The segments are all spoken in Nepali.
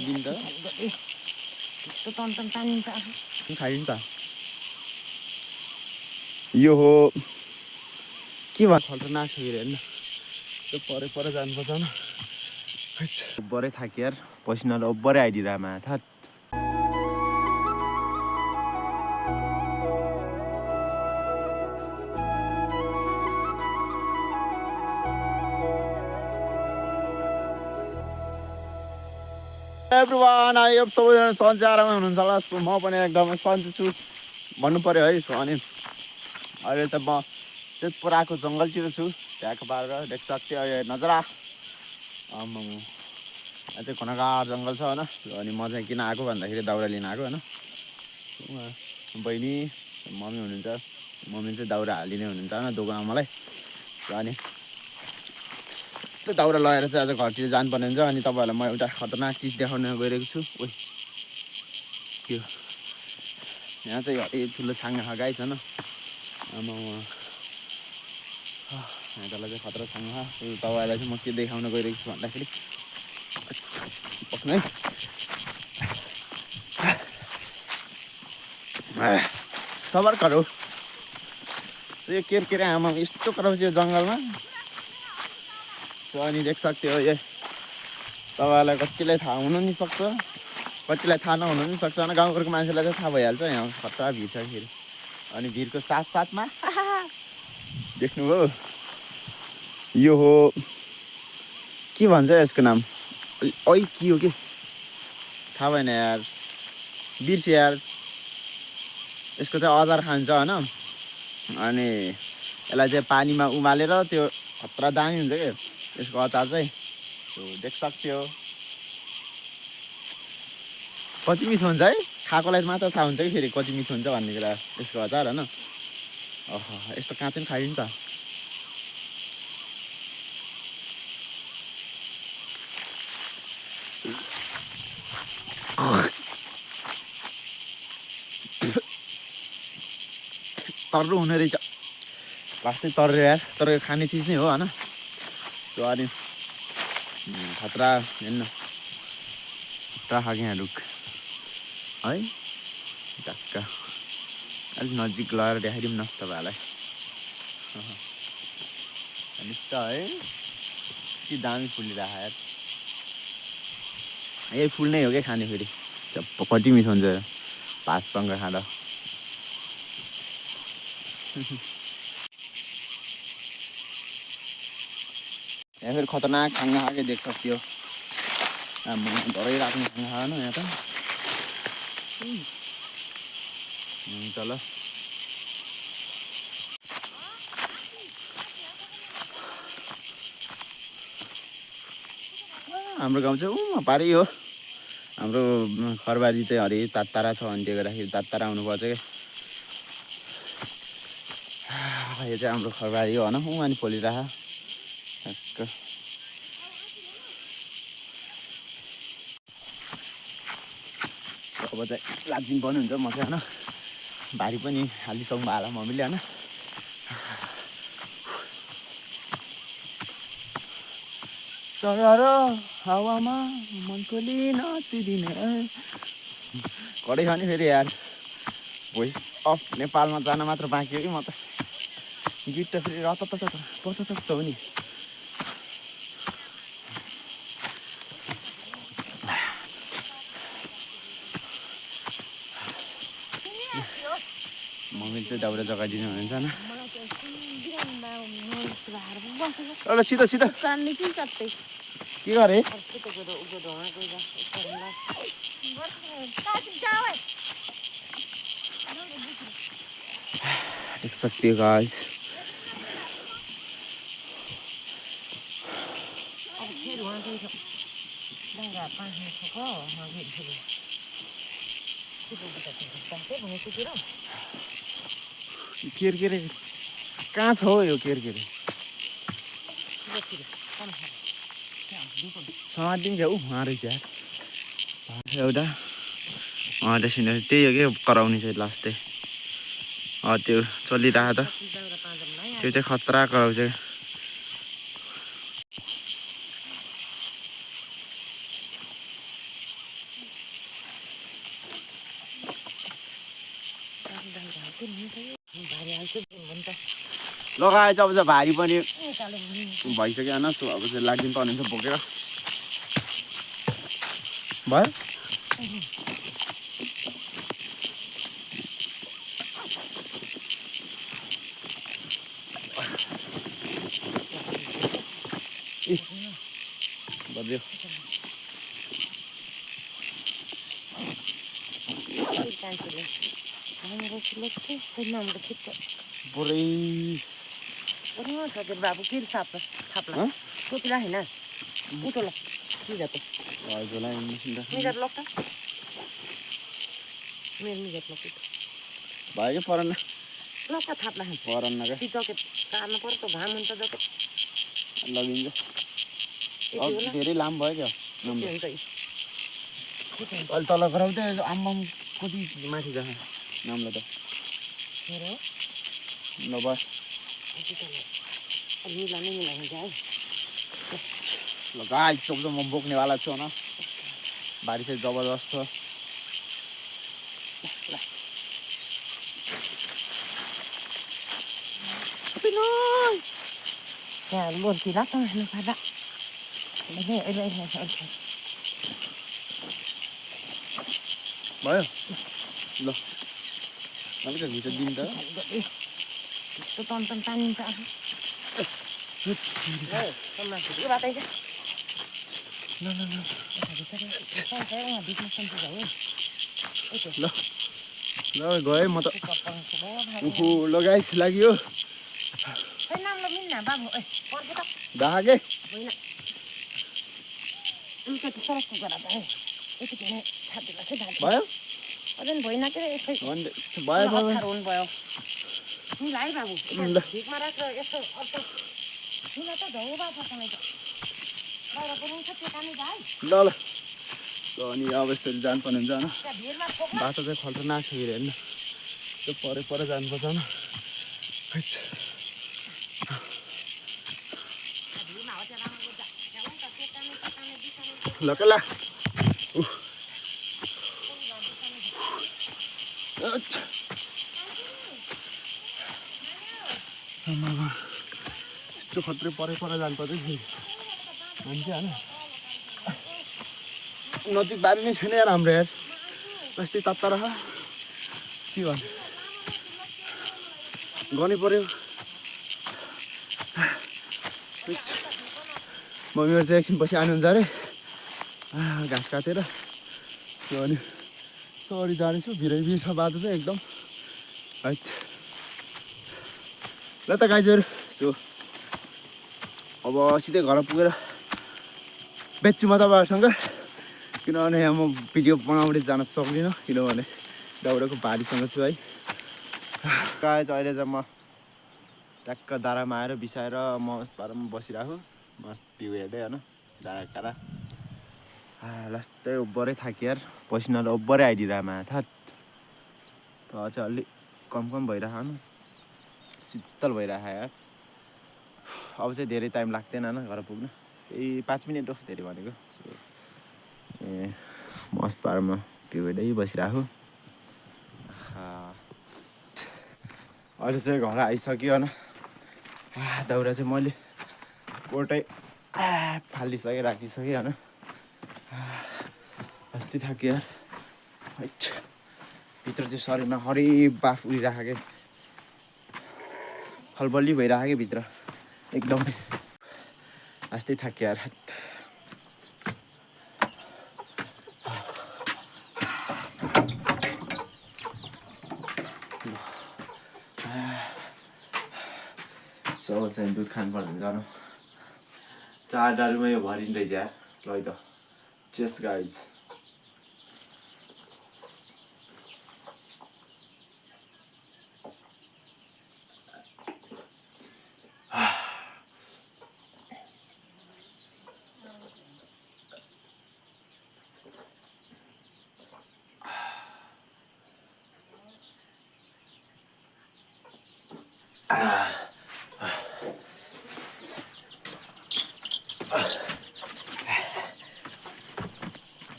दिन त त्यस्तो टन तानिन्छ खाइदिनु त यो हो के भयो खतरनाक छ हेर्नु त्यो परे जानुपर्छ न ओब्बरै थाक्यो यार पसिनाले ओब्बरै आइदिरहेको माथा एभ्रिवान आई होप सबैजना सन्चै आराममा हुनुहुन्छ होला म पनि एकदमै सन्चै छु भन्नु पऱ्यो है अनि अहिले त म सेतपुराको जङ्गलतिर छु त्यहाँको बारेर देख्छ सक्थ्यो नजरा आम्मा यहाँ चाहिँ घनघार जङ्गल छ होइन अनि म चाहिँ किन आएको भन्दाखेरि दाउरा लिन आएको होइन बहिनी मम्मी हुनुहुन्छ मम्मी चाहिँ दाउरा हालिदिने हुनुहुन्छ होइन दोकानमा मलाई अनि त्यो दाउरा लगाएर चाहिँ आज घरतिर जानुपर्ने हुन्छ अनि तपाईँहरूलाई म एउटा खतरनाक चिज देखाउन गइरहेको छु ओ के हो यहाँ चाहिँ हरि ठुलो छाङ्गा गाई छ न आमा यहाँ तल चाहिँ खतरा छाङ्गा तपाईँहरूलाई चाहिँ म के देखाउन गइरहेको छु भन्दाखेरि बस्नु है सबर गरौँ यो के अरे आमा यस्तो कराउँछ यो जङ्गलमा अनि देख्छ सक्थ्यो यो तपाईँहरूलाई कतिलाई थाहा हुनु नि सक्छ कतिलाई थाहा नहुनु नि सक्छ होइन गाउँघरको मान्छेलाई चाहिँ थाहा भइहाल्छ यहाँ खतरा भिड छ फेरि अनि भिडको साथमा देख्नुभयो यो हो के भन्छ यसको नाम ऐ के हो कि थाहा भएन यार बिर्से यार यसको चाहिँ अचार खान्छ होइन अनि यसलाई चाहिँ पानीमा उमालेर त्यो खतरा दामी हुन्छ क्या यसको अचार चाहिँ देख्न सक्थ्यो कति मिठो हुन्छ है खाएकोलाई मात्र थाहा हुन्छ कि फेरि कति मिठो हुन्छ भन्ने कुरा यसको अचार होइन यस्तो काँचै पनि खाइदिनु त तर्रो हुने रहेछ लास्टै तर्रो यार तर खाने चिज नै हो होइन त्यो अनि खतरा हेर्नु खतरा खाएको यहाँ रुख है ढक्क अलिक नजिक लगाएर देखाइदिउँ न तपाईँहरूलाई हेर्नुहोस् त है कति दामी फुलिरहेको यार यही फुल नै हो क्या खाने फेरि कति मिठो हुन्छ भातसँग खाँदा यहाँ फेरि खतरनाक छाङ्गा खाएकै देख्छ त्यो धरै राख्ने छाङ्गा खाएन यहाँ त तल हाम्रो गाउँ चाहिँ उमा पारि हो हाम्रो खरबारी चाहिँ हरि तात्तारा छ अनि त्यो गर्दाखेरि तात्तारा आउनुपर्छ क्या यो चाहिँ हाम्रो खरबारी हो होइन ऊ अनि फोलिरह अब चाहिँ लाजिम पनि हुन्छ म चाहिँ होइन भारी पनि हालिसक्नु भयो होला मम्मीले होइन सरर हावामा मनको लिन चिदिने कडै खाने फेरि यार भोइस अफ नेपालमा जान मात्र बाँकी हो कि म त गीत त फेरि रत हो नि मम्मीले चाहिँ दाउरा जगाइदिनु हुन्छ न एउटा छिटो के गरे देख सकते हो गाइस केर कहाँ छ हो यो केर समातिन्छ ऊ उहाँ रहेछ यार एउटा त्यसरी त्यही हो कि कराउने चाहिँ लास्टै त्यो चलिरहेको त त्यो चाहिँ खतरा कराउँछ लगाएछ अब चाहिँ भारी पनि निकाल्यो भइसक्यो होइन सो अब चाहिँ लाग्दिनु पर्ने हुन्छ बोकेर भयो बद्यो पुरै बाबु के साप थाप्ला टोपीला होइन उठो ल के जातो निगत लक त मेरो निगत लक भयो कि परेन लक थाप्ला परेन क्या जकेट काट्नु पर्यो त घाम हुन्छ जकेट लगिन्छ धेरै लामो भयो क्या अहिले तल गराउँदै आम्माम कति माथि जान्छ नामलाई त नभए ल गाई चोक म बोक्नेवाला छु होइन भारी चाहिँ जबरजस्त छ त्यहाँ लोर्की लाग्छ नखाँदा भयो ल अलिक भित्र दिनु त त्यस्तो टन तानिन्छ ल ल गएँ म त उखु लगाइस लाग्यो दागे भयो अझै भएन के भयो भयो मिलाइ बाबु भिकमा राखेर यसो अर्थ मिला त झौ बाबा समय त बाहिर पुऱ्याउँछ त्यो कामै भाइ ल ल अनि अब यसरी जानुपर्ने हुन्छ होइन बाटो चाहिँ खतरनाक छ फेरि हेर्नु त्यो पर जानुपर्छ होइन ल के ला यस्तो खत्रै पर जानुपर्छ फेरि मान्छे होइन नजिक बारी नै छैन यार हाम्रो यार कस्तै तत्ता रह के भन्नु गर्नै पर्यो मम्मीहरू चाहिँ एकछिन पछि आउनुहुन्छ अरे घाँस काटेर सो अनि सरी जानेछु भिरै छ बाटो चाहिँ एकदम है ल त गाइजहरू सो अब सिधै घर पुगेर बेच्छु म तपाईँहरूसँग किनभने यहाँ म भिडियो बनाउँदै जान सक्दिनँ किनभने दाउराको भारीसँग छु है गाइज अहिले चाहिँ म ट्याक्क दारामा आएर बिसाएर मस्त पारामा बसिरहेको मस्त भ्यू हेर्दै होइन दारा कारा लास्टै ओभरै थाक्यो यार पसिना त ओभरै आइदिरहेको मा थात चाहिँ अलिक कम भइरहेको होइन शीतल भइरहेको यार अब चाहिँ धेरै टाइम लाग्दैन होइन घर पुग्नु यही 5 मिनट हो धेरै भनेको ए मस्त पारामा भ्यू हेर्दै बसिरहेको अहिले चाहिँ घर आइसक्यो होइन दाउरा चाहिँ मैले कोटै फालिसकेँ राखिसकेँ होइन अस्ति थाक्यो यार भित्र चाहिँ शरीरमा हरि बाफ उडिरहेको क्या खलबली भइरहेको क्या भित्र एकदमै अस्ति थाक्यो यार सब चाहिँ दुध खानुपर्ने हुन्छ न 4 डालुमै यो भरिँदैछ यार ल है त चेस गाइज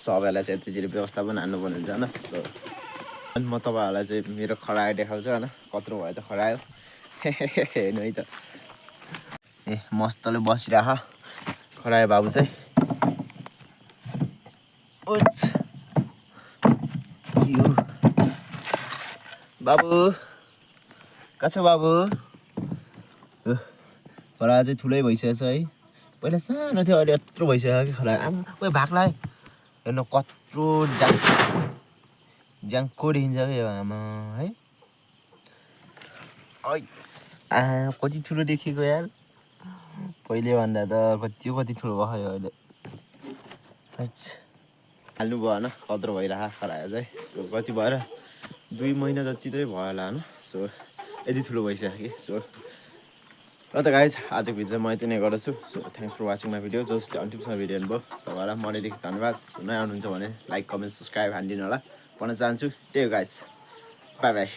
सबैलाई चाहिँ यतितिर व्यवस्थापन हान्नुपर्ने हुन्छ होइन अनि म तपाईँहरूलाई चाहिँ मेरो खरायो देखाउँछु होइन कत्रो भयो त खरायो हेर्नु है त ए मस्तले बसिरह खरायो बाबु चाहिँ बाबु कहाँ छ बाबु खरायो चाहिँ ठुलै भइसकेको छ है पहिला सानो थियो अहिले यत्रो भइसक्यो कि खरायो आमा कोही भाग्ला है हेर्नु कत्रो ज्याङको देखिन्छ क्या यो आमा है कति ठुलो देखेको यार पहिले भन्दा त कति ठुलो भयो अहिले हाल्नु भयो होइन कत्रो भइरह खरायो चाहिँ सो कति भएर 2 महिना जति चाहिँ भयो होला होइन सो यति ठुलो भइसक्यो कि सो र त गाइज आजको भिडियो चाहिँ म यति नै गर्दछु so thanks for watching my video जसले अन्तिमसम्म भिडियो हेर्नुभयो तपाईँलाई मनैदेखि धन्यवाद नयाँ हुनुहुन्छ भने लाइक कमेन्ट सब्सक्राइब हानिदिनु होला भन्न चाहन्छु त्यही हो गाइज बाई बाई